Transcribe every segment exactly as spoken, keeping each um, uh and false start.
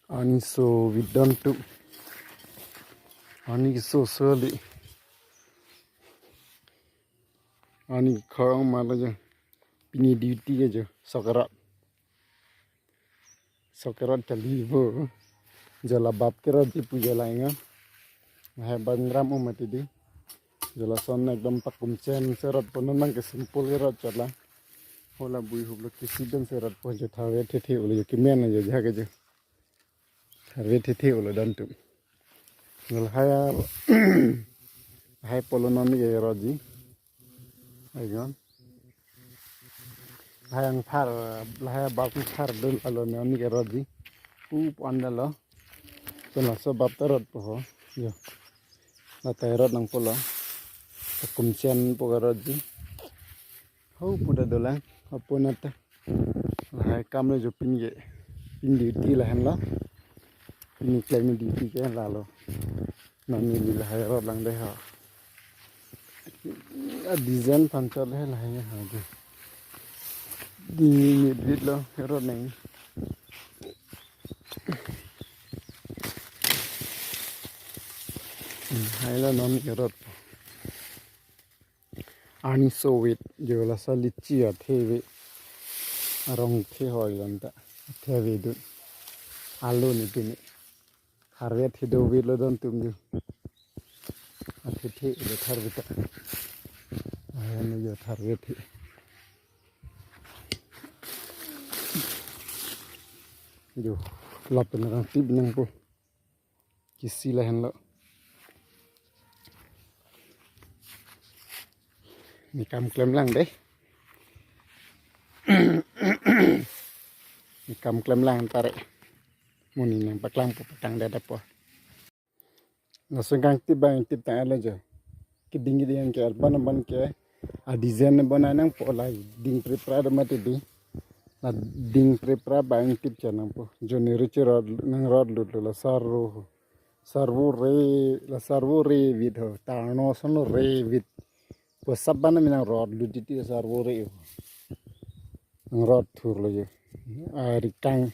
Arni sovit dontum. Arni so soli. Arni khorong malo jo. Pini duty ke jo. Sok kerot. Sok kerot kali bo. Jo la bap kerotji pu jo la inga. Lahai bang ram umat di. Jo lason ekdom pakumchen serotpo, non abang ke simple kerot chot la. Hala bui huplo kisi pen serotpo, jo tharve thethe olo jo, kemen jo ja ke jo. Tharve thethe olo dontum. Jo lahai, lahai pulo non ke rotji. Ayon. Lahai angthar, lahai bap angthar dul alo ne arni ke rotji. Pu pon dalo. Pen laso bap ta rotpo ho. Jo. La ta rot nangpo lo. Pakumchen po ke rotji. Ho pu ta dolang. Apo nata. Lahai kam lo jo pin ke. Pin duty lahenlo. Pini klem duty ke lalo. Non neli lahai rot lang de ha. A design aphan chot le lahai ha de. Di mit vit lo rot nang. Hmm, hai lo non rot. Arni sovit jo laso litchi athe ave. Arong the hoi lon ta. Athe ave dun. Alo ne pini. Tharve the dovit lo dontum jo. Athe the jo tharve ta. Ayan jo tharve the. Jo lapen rang tip nangpo. Kisi lahenlo. Ne kam klem lang de. Ne kam klem lang tare. Monit nangpaklangpo, patang dada po. Lason kangtip abang tip tang alo jo. Keding keding ke arban arban ke a design bonai nangpo, la ding prepare do mati di. La ding prepare abang tip cha nangpo. Jo ne ruchi rot nang rot lut lo la sarvo. Sarvo re, la sarvo re vit ho. Tarno sono re vit. Pu sab abang mi nang rot lut di ti sarvo re ho. Nang rot thur lo jo. A rikang,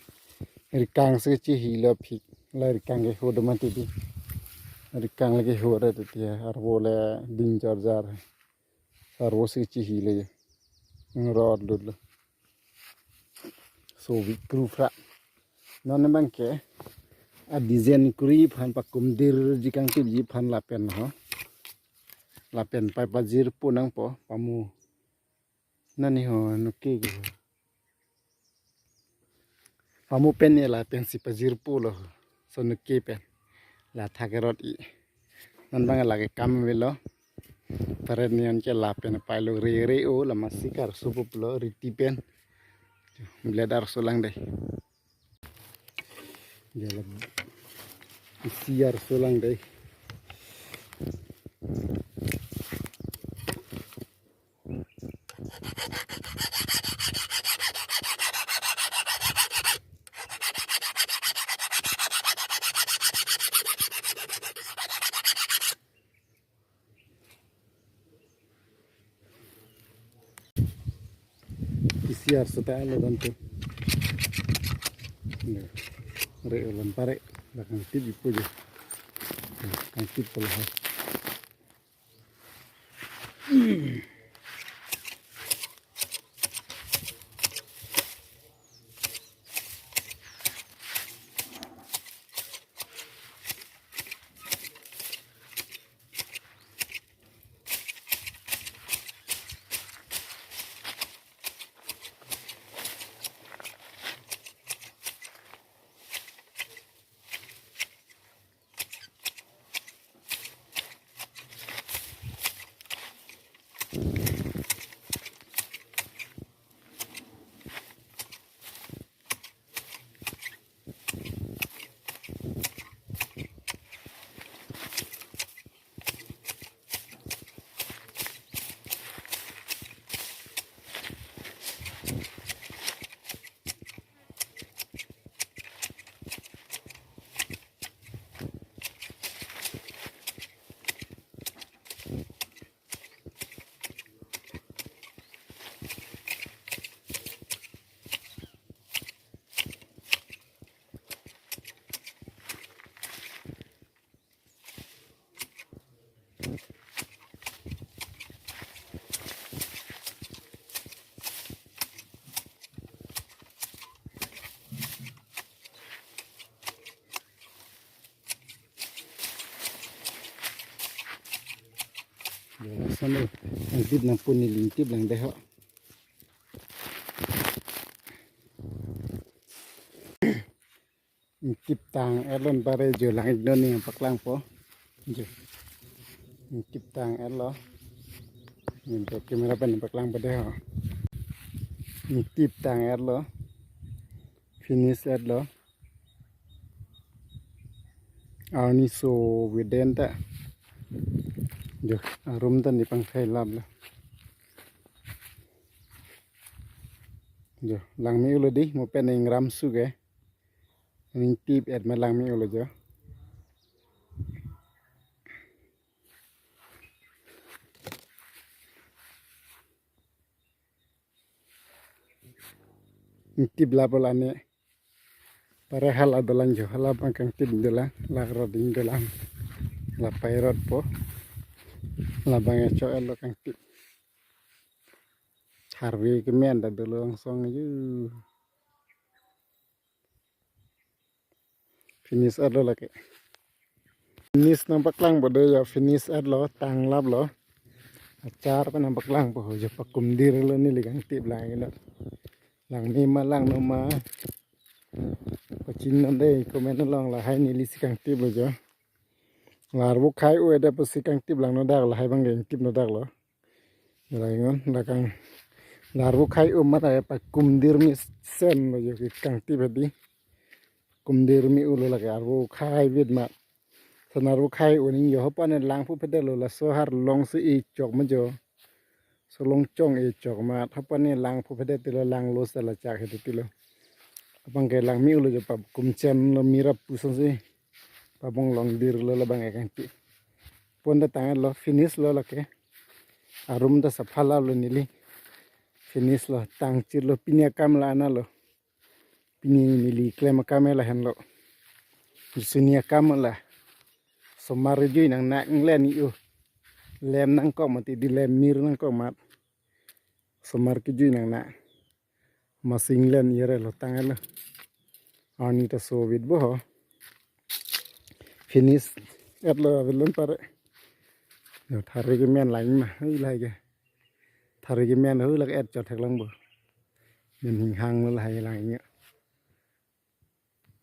rikang si chihilo phik. La rikang ke ho do mati di. Rikang le ke ho re ti arvo le ding jar jar. Sarvo si chihilo jo. Nang rot lut lo. Sovit kru phra. Non abang ke a design kuri aphan pakumdirji kangtipji aphan lapen ho. Lapen pai pajirpo nangpo pamu. Nani ho nuke ke. Pamu pen ne lapen si pajirpo lo. So nuke pen. La thak rot i. Non abang lake kam avelo. Taret nion ke lapen pailo re re o, la masi karso pup lo riti pen. Blade arso lang de. Jalan. Isi arso lang de. Isi arso ta lo dontum. Re olan pare, la kangtip ipo jo. Kangtip polo ha. Lason lo, ingtip nangpo, neli ingtip lang dei ho. Ingtip tang-etlo anpar, jo lang-iknon, neli paklangpo. Jo. Ingtip tang-etlo. Neli camera pen paklangpo dei ho. Ingtip tang-etlo. Finish-etlo. Arni so-vit den ta. Jo, arum ta neli pangthai laplo. Jo, langme-ulo dei, mo pen ingram su ke. Ingtip-et ma, langme-ulo jo. Ingtip lapo la ne. Pare hala dolang jo, hala abang kangtip dolang, la rot ding dolang. La pai rotpo. Labang echo-etlo kangtip. Tharve kemen ta dolo angsong ju. Finish-etlo lake. Finish nangpaklangpo dei jo, finish-etlo, tang laplo. Achar pen nangpaklangpo ho jo, pakumdirlo neli kangtip lang-iknon. Langme ma langno ma, pachinine dei comment along, lahai neli si kangtiplo jo. La arvo khai-o-et apotsi kangtip langno dak, lahai abang ke ingtipno daklo. Langnon, la kang, la arvo khai-o ma ta pakumdirme senlo jo ke kangtip hedi. Kumdirme-ulo lake, arvo khai-vit ma. Lason arvo khai-o nangji ho, hapan ne langphu phedetlo, laso har long si echok ma jo. So long chong echok ma, hapan ne langphu phedetlo, langlo sala chak hedi tilo. Abang ke langme-ulo jo, pakum chenlo, mira puson si. Pabonglongdirlo labang ke kangtip. Pon ta tang-etlo, finish-lo lake. Arum ta sapha laplo neli. Finish-lo, tangchirlo, pini akam la analo. Pini neli klem akam ke lahenlo. Sini akam la. Osomar kejui nangnak, inglen-i-o. Lem nangkok mati dei, lem mir nangkok mat. Osomar kejui nangnak. Masi inglen-i-re lo, tang-etlo. Arni ta so-vit bo ho. Finish-etlo, avelon pare. Jo, tharve kemen lang ma, hei lahai ke. Tharve kemen ho lake, et chot theklongpo. Men hinghanglo lahai lang-iknon.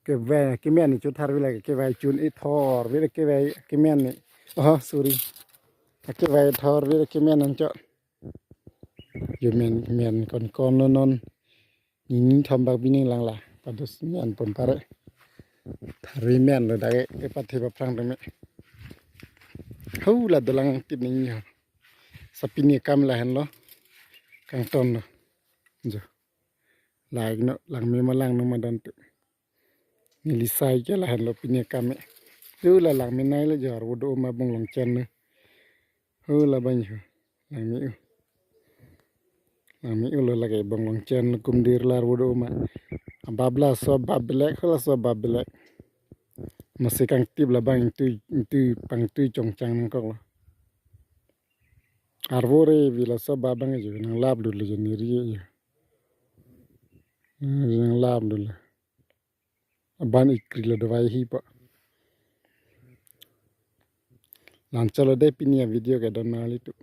Kevai kemen cho tharve lake, kevai chun-i thor vire kevai kemen ne. Oh, sorry. Kevai thor vire kemen anchot. Jo men, men konkon lo non. Nini thom bak bini lang la. Padus men pon pare. Tharve menlo dak ke, kepathe paphrang tame. Ho la dolang tip nangji ho. Sa pini akam lahenlo. Kangtonlo. Jo. Langnon, langme ma langno ma don tu. Neli sai ke lahenlo pini akam ke. Ho la langmenailo jo, arvo do-o ma bonglong chenlo. Ho labang ho. Langme-u. Langme-ulo lake, bonglong chenlo, kumdir la arvo do-o ma. Abab laso abab belek, ho laso abab belek. Masi kangtip labang ingtui, ingtui pangtui chongchang nangkoklo. Arvo re vi laso abab abang jo, nanglap dolo jo neri jo. Nanglap dolo. Aban ikrilo dovai hipo. La-anchotlo dei pini avideo ke, don ma alanglitum.